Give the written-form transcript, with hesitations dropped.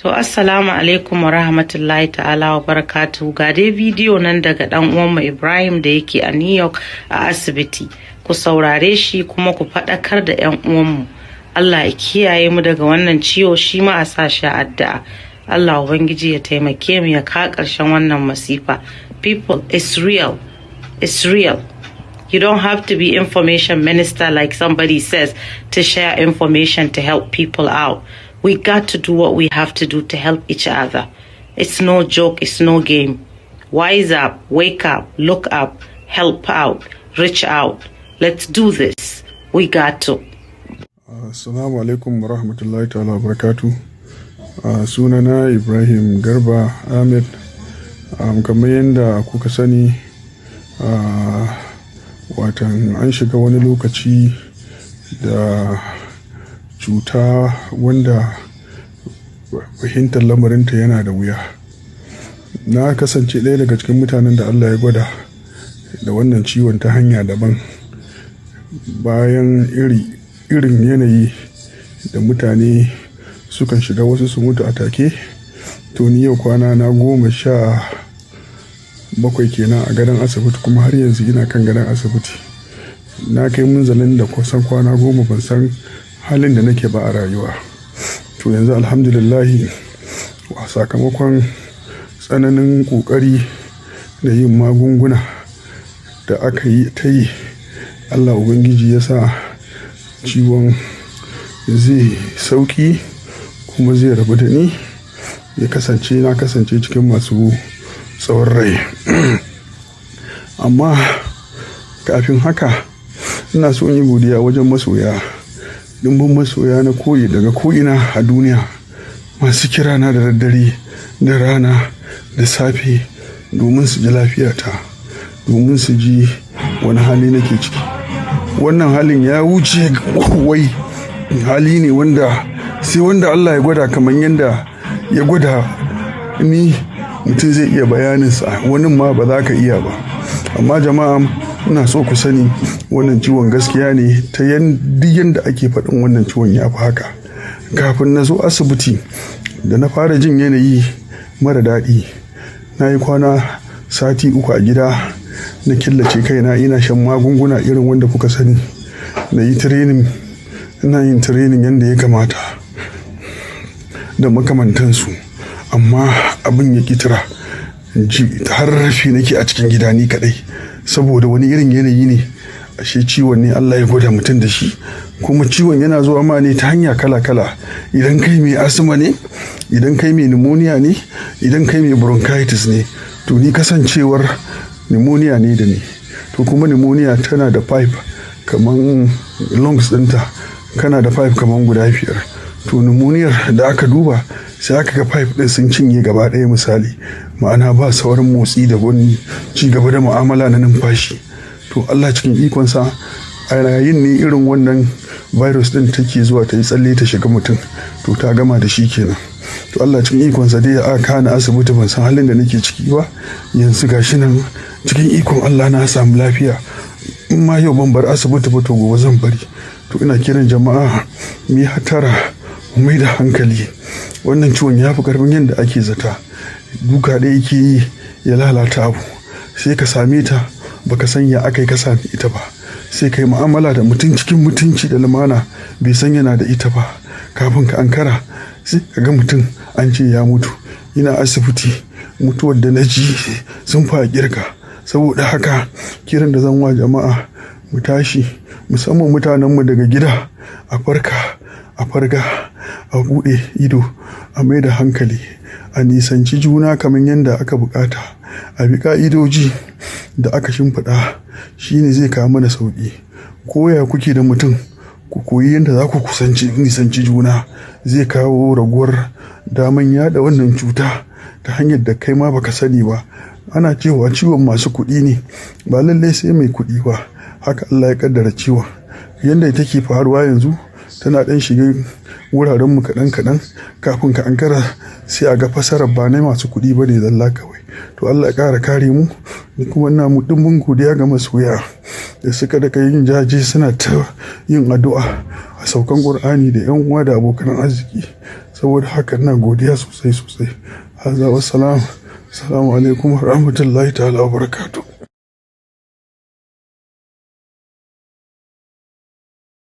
To, assalamu alaikum wa rahmatullahi ta'ala wa barakatuhu. Ga dai bidiyo nan daga dan uwanmu Ibrahim da yake a New York a asibiti. Ku saurare shi kuma ku faɗakar da 'yan uwanmu. Allah ya kiyaye mu daga wannan ciwo, shi ma a sa shi addu'a. Allah Ubangiji ya taimake mu ya ka ƙarshen wannan masifa. People, it's real. It's real. You don't have to be information minister, like somebody says, to share information to help people out. We got to do what we have to do to help each other. It's no joke, it's no game. Wise up, wake up, look up, help out, reach out. Let's do this. We got to. Assalamu alaikum wa rahmatullahi ta'ala wa barakatu. Sunana Ibrahim Garba Ahmed. Kamar yadda kuka sani, watan an shiga wani lokaci da cuta wanda fahimtar lamarinta yana da wuya. Na kasance ɗaya daga cikin mutanen da Allah ya gwada da wannan ciwon ta hanya daban, bayan irin yanayi da mutane sukan shiga, wasu su mutu a take. To, ni yau kwana na 17 kenan a gadon asibiti, kuma har yanzu ina kan gadon asibiti. Na kai munzalin da kusan kwana 10 ban san halin da nake ba a rayuwa. To, yanzu alhamdulillahi, sakamakon tsananin kokari da yin magunguna da aka yi ta yi, Allah Ubangiji ya sa ciwon zai sauki kuma zai rabu da ni, ya kasance na kasance cikin masu tsawon rai. Amma kafin haka, ina so in yi godiya wajen masoya, dimbin masoya na koyi daga ko'ina a duniya, masu kirana da daddare da rana da safe domin su ji lafiyata, domin su ji wani hali nake ciki. Wannan halin ya wuce wai hali ne wanda sai wanda Allah ya gwada kamar yadda ya gwada ni mutum zai iya bayaninsa, wani ma ba za ka iya ba. Amma jama'a, ina so ku sani, wannan ciwon gaskiya ne. Ta duk yadda ake faɗin wannan ciwon ya fi haka. Kafin na zo asibiti, da na fara jin yanayi mara daɗi, na yi kwana sati 3 a gida, na killace kaina, ina shan magunguna irin wanda kuka sani, na yi training, ina yin training yadda ya kamata da makamantansu, amma abin ya kitira ji har rafi nake a cikin gida ni kadai, saboda wani irin yanayi ne. Ashe ciwon ne Allah ya gwada mutum da shi. Kuma ciwon yana zuwa ma ne ta hanya kala-kala: idan kai mai asma ne, idan kai mai pneumonia ne, idan kai mai bronchitis ne. To, ni kasancewar pneumonia ne da ni, to kuma pneumonia tana da pipe kaman lungs ɗinta, kana da pipe kaman guda biyar. To, pneumonia da aka duba, sai aka ga pipe ɗin sun cinye gaba ɗaya misali, ma'ana ba sauran motsi da wani ci gaba da mu'amala na numfashi. To, Allah cikin ikonsa, a yayin ne irin wannan virus ɗin take zuwa ta yi tsalle ta shiga mutum, to ta gama da shi kenan. To, Allah cikin ikonsa dai aka kana asibiti, ban san halin da nake ciki ba. Yanzu gashi nan cikin ikon Allah na samu lafiya. In ma yau ban bar asibiti ba, to gobe zan bari. To, ina kiran jama'a, mu yi hatara, mu mai da hankali. Wannan ciwon ya fi karfin yadda ake zata. Duka da yake yi ya lalata abu, sai ka same ta baka san ya aka yi ka same ita ba. Sai ka yi mu'amala da mutum cikin mutunci da lumana, bai san yana da ita ba. Kafin ka ankara, sai ka ga mutum an ce ya mutu. Ina asibiti, mutuwar da na ji sun fa kirka. Saboda haka, kiran da zan wa jama'a, mu tashi, musamman mutanenmu daga gida, a farka, a farga, a buɗe ido, a mai da hankali, a nisanci juna kamar yadda aka bukata, a bi ka'idoji da aka shimfiɗa, shine zai kawo mana sauƙi. Koya kuke da mutum, ku koyi yadda za ku kusanci nisanci juna, zai kawo raguwar daman yada wannan cuta ta hanyar da kai ma baka sani ba. Ana cewa ciwon masu kuɗi ne, ba lallai sai mai kuɗi ba. Haka Allah ya kaddara ciwon yadda take faruwa yanzu, tana ɗan shiga wurarenmu kaɗan kaɗan. Kafin ka ankara, sai a ga fasarar ba na masu kuɗi ba ne zalla kawai. To, Allah ya ƙara kare mu. Ni kuma ina mu dimbin godiya ga masoya da suka daga yin jaje, suna ta yin addu'a a saukan Qur'ani, da yan uwa da abokan arziki. Saboda haka ina godiya sosai sosai. Haza wassalam. Assalamu alaikum wa rahmatullahi ta'ala wa barakatuh.